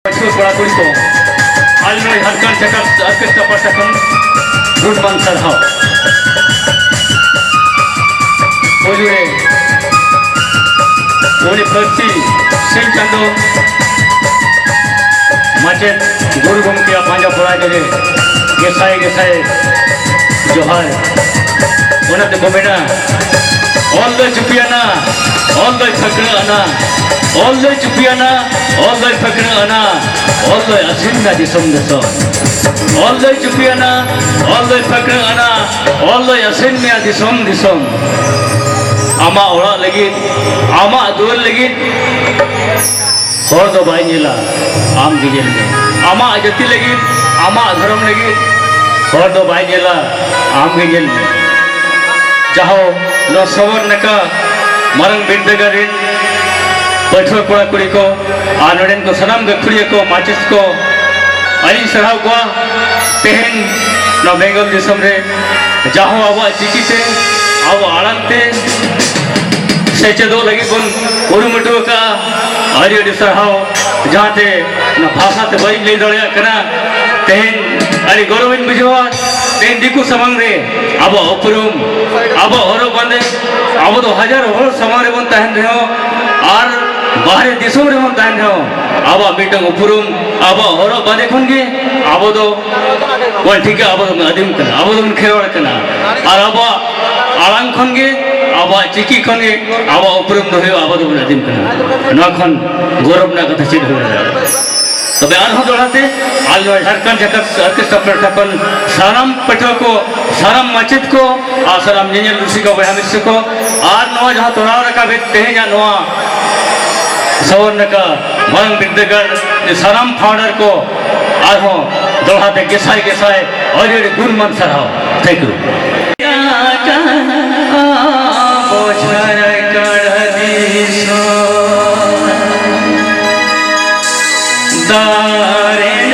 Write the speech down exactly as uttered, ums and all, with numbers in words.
ᱯᱟᱹᱴᱷᱩᱣᱟᱹ ᱠᱚᱲᱟ ᱠᱩᱲᱤ ᱠᱚ, ᱟᱞᱮ ᱱᱚᱰᱮ ᱡᱷᱟᱲᱠᱷᱚᱸᱰ ᱡᱟᱠᱟᱛ ᱚᱨᱠᱮᱥᱴᱨᱟ ᱯᱟᱦᱴᱟ ᱠᱷᱚᱱ ᱜᱩᱱᱢᱟᱱ ᱥᱟᱨᱦᱟᱣ᱾ ᱯᱳᱭᱞᱳ ᱨᱮ ᱩᱱᱤ ᱯᱟᱹᱨᱥᱤ ᱥᱤᱧ ᱪᱟᱸᱫᱚ ᱢᱟᱪᱮᱛ ᱜᱩᱨᱩ ᱜᱚᱢᱠᱮᱭᱟᱜ ᱯᱟᱸᱡᱟ ᱯᱚᱲᱟ ᱨᱮ ᱜᱮᱥᱟᱭ ᱜᱮᱥᱟᱭ ᱡᱚᱦᱟᱨ᱾ ᱚᱱᱟᱛᱮ ᱠᱚ ᱢᱮᱱᱟ, ᱚᱞ ᱫᱚᱭ ᱪᱩᱯᱤᱭᱟᱱᱟ, ᱚᱞ ᱫᱚᱭ ᱯᱷᱟᱹᱠᱲᱟᱹᱜ ᱟᱱᱟ, ᱚᱞ ᱫᱚᱭ ᱪᱩᱯᱤᱭᱟᱱᱟ, ᱚᱞ ᱫᱚᱭ ᱯᱷᱟᱹᱠᱲᱟᱹᱜ ᱟᱱᱟ, ᱚᱞ ᱫᱚᱭ ᱟᱥᱮᱱ ᱢᱮᱭᱟ ᱫᱤᱥᱚᱢ ᱫᱤᱥᱚᱢ᱾ ᱚᱞ ᱫᱚᱭ ᱪᱩᱯᱤᱭᱟᱱᱟ, ᱚᱞ ᱫᱚᱭ ᱯᱷᱟᱹᱠᱲᱟᱹᱜ ᱟᱱᱟ, ᱚᱞ ᱫᱚᱭ ᱟᱥᱮᱱ ᱢᱮᱭᱟ ᱫᱤᱥᱚᱢ ᱫᱤᱥᱚᱢ᱾ ᱟᱢᱟᱜ ᱚᱲᱟᱜ ᱞᱟᱹᱜᱤᱫ, ᱟᱢᱟᱜ ᱫᱩᱣᱟᱹᱨ ᱞᱟᱹᱜᱤᱫ ᱦᱚᱲ ᱫᱚ ᱵᱟᱭ ᱧᱮᱞᱟ, ᱟᱢ ᱜᱮ ᱧᱮᱞ ᱢᱮ᱾ ᱟᱢᱟᱜ ᱡᱟᱹᱛᱤ ᱞᱟᱹᱜᱤᱫ, ᱟᱢᱟᱜ ᱫᱷᱚᱨᱚᱢ ᱞᱟᱹᱜᱤᱫ ᱦᱚᱲ ᱫᱚ ᱵᱟᱭ ᱧᱮᱞᱟ, ᱟᱢ ᱜᱮ ᱧᱮᱞ ᱢᱮ᱾ ᱡᱟᱦᱳ, ᱱᱚᱣᱟ ᱥᱚᱵᱚᱨ ᱱᱟᱠᱟ ᱢᱟᱨᱟᱝ ᱵᱤᱨᱫᱟᱹᱜᱟᱲ ᱨᱮᱱ ᱯᱟᱹᱴᱷᱩᱣᱟᱹ ᱠᱚᱲᱟ ᱠᱩᱲᱤ ᱠᱚ ᱟᱨ ᱱᱚᱰᱮᱱ ᱠᱚ ᱥᱟᱱᱟᱢ ᱜᱟᱹᱠᱷᱩᱲᱤᱭᱟᱹ ᱠᱚ, ᱢᱟᱪᱮᱛ ᱠᱚ, ᱟᱹᱰᱤᱧ ᱥᱟᱨᱦᱟᱣ ᱠᱚᱣᱟ᱾ ᱛᱮᱦᱮᱧ ᱱᱚᱣᱟ ᱵᱮᱝᱜᱚᱞ ᱫᱤᱥᱚᱢ ᱨᱮ ᱡᱟᱦᱳ ᱟᱵᱚᱣᱟᱜ ᱪᱤᱠᱤ ᱛᱮ, ᱟᱵᱚ ᱟᱲᱟᱝ ᱛᱮ ᱥᱮᱪᱮᱫᱚᱜ ᱞᱟᱹᱜᱤᱫ ᱵᱚᱱ ᱠᱩᱨᱩᱢᱩᱴᱩ ᱟᱠᱟᱫᱼᱟ᱾ ᱟᱹᱰᱤ ᱟᱹᱰᱤ ᱥᱟᱨᱦᱟᱣ᱾ ᱡᱟᱦᱟᱸᱛᱮ ᱚᱱᱟ ᱵᱷᱟᱥᱟ ᱛᱮ ᱵᱟᱹᱧ ᱞᱟᱹᱭ ᱫᱟᱲᱮᱭᱟᱜ ᱠᱟᱱᱟ᱾ ᱛᱮᱦᱮᱧ ᱟᱹᱰᱤ ᱜᱚᱨᱚᱵᱤᱧ ᱵᱩᱡᱷᱟᱹᱣᱟ᱾ ᱛᱮᱦᱮᱧ ᱫᱤᱠᱩ ᱥᱟᱢᱟᱝ ᱨᱮ ᱟᱵᱚᱣᱟᱜ ᱩᱯᱨᱩᱢ, ᱟᱵᱚᱣᱟᱜ ᱦᱚᱨᱚᱜ ᱵᱟᱸᱫᱮ, ᱟᱵᱚ ᱫᱚ ᱦᱟᱡᱟᱨ ᱦᱚᱲ ᱥᱟᱢᱟᱝ ᱨᱮᱵᱚᱱ ᱛᱟᱦᱮᱱ ᱨᱮᱦᱚᱸ ᱟᱨ ᱵᱟᱦᱨᱮ ᱫᱤᱥᱚᱢ ᱨᱮᱵᱚᱱ ᱛᱟᱦᱮᱱ ᱨᱮᱦᱚᱸ ᱟᱵᱚᱣᱟᱜ ᱢᱤᱫᱴᱟᱝ ᱩᱯᱨᱩᱢ, ᱟᱵᱚᱣᱟᱜ ᱦᱚᱨᱚᱜ ᱵᱟᱸᱫᱮ ᱠᱷᱚᱱ ᱜᱮ ᱟᱵᱚ ᱫᱚ ᱵᱚᱱ ᱴᱷᱤᱠᱟ, ᱟᱵᱚ ᱫᱚᱵᱚᱱ ᱟᱹᱫᱤᱢ ᱠᱟᱱᱟ, ᱟᱵᱚ ᱫᱚᱵᱚᱱ ᱠᱷᱮᱨᱣᱟᱲ ᱠᱟᱱᱟ᱾ ᱟᱨ ᱟᱵᱚᱣᱟᱜ ᱟᱲᱟᱝ ᱠᱷᱚᱱ ᱜᱮ, ᱟᱵᱚᱣᱟᱜ ᱪᱤᱠᱤ ᱠᱷᱚᱱ ᱜᱮ ᱟᱵᱚᱣᱟᱜ ᱩᱯᱨᱩᱢ ᱫᱚ ᱦᱩᱭᱩᱜᱼᱟ, ᱟᱵᱚ ᱫᱚᱵᱚᱱ ᱟᱹᱫᱤᱢ ᱠᱟᱱᱟ᱾ ᱱᱚᱣᱟ ᱠᱷᱚᱱ ᱜᱚᱨᱚᱵᱽ ᱨᱮᱱᱟᱜ ᱠᱟᱛᱷᱟ ᱪᱮᱫ ᱦᱩᱭ ᱫᱟᱲᱮᱭᱟᱜᱼᱟ? ᱛᱚᱵᱮ ᱟᱨᱦᱚᱸ ᱫᱚᱦᱲᱟ ᱛᱮ ᱟᱞᱮ ᱱᱚᱣᱟ ᱡᱷᱟᱲᱠᱷᱚᱸᱰ ᱡᱟᱠᱟᱛ ᱚᱨᱠᱮᱥᱴᱨᱟ ᱯᱟᱦᱴᱟ ᱠᱷᱚᱱ ᱥᱟᱱᱟᱢ ᱯᱟᱹᱴᱷᱩᱣᱟᱹ ᱠᱚ, ᱥᱟᱱᱟᱢ ᱢᱟᱪᱮᱛ ᱠᱚ ᱟᱨ ᱥᱟᱱᱟᱢ ᱧᱮᱧᱮᱞ ᱨᱩᱥᱤᱠᱟ ᱵᱚᱭᱦᱟ ᱢᱤᱥᱨᱟ ᱠᱚ ᱟᱨ ᱱᱚᱣᱟ ᱡᱟᱦᱟᱸ ᱛᱚᱲᱟᱣ ᱨᱟᱠᱟᱵᱮᱫ ᱛᱮᱦᱮᱧᱟᱜ ᱱᱚᱣᱟ ᱥᱚᱵᱚᱨ ᱱᱟᱠᱟ ᱢᱟᱨᱟᱝ ᱵᱤᱨᱫᱟᱹᱜᱟᱲ ᱨᱮ ᱥᱟᱱᱟᱢ ᱯᱷᱟᱣᱩᱱᱰᱟᱨ ᱠᱚ ᱟᱨᱦᱚᱸ ᱫᱚᱦᱲᱟ ᱛᱮ ᱜᱮᱥᱟᱭ ᱜᱮᱥᱟᱭ ᱟᱹᱰᱤ ᱟᱹᱰᱤ ᱜᱩᱱᱢᱟᱱ ᱥᱟᱨᱦᱟᱣ᱾ Thank you. ᱟᱵᱚ ᱡᱷᱟᱲᱠᱷᱚᱸᱰ ᱫᱤᱥᱚᱢ ᱫᱟᱨᱮ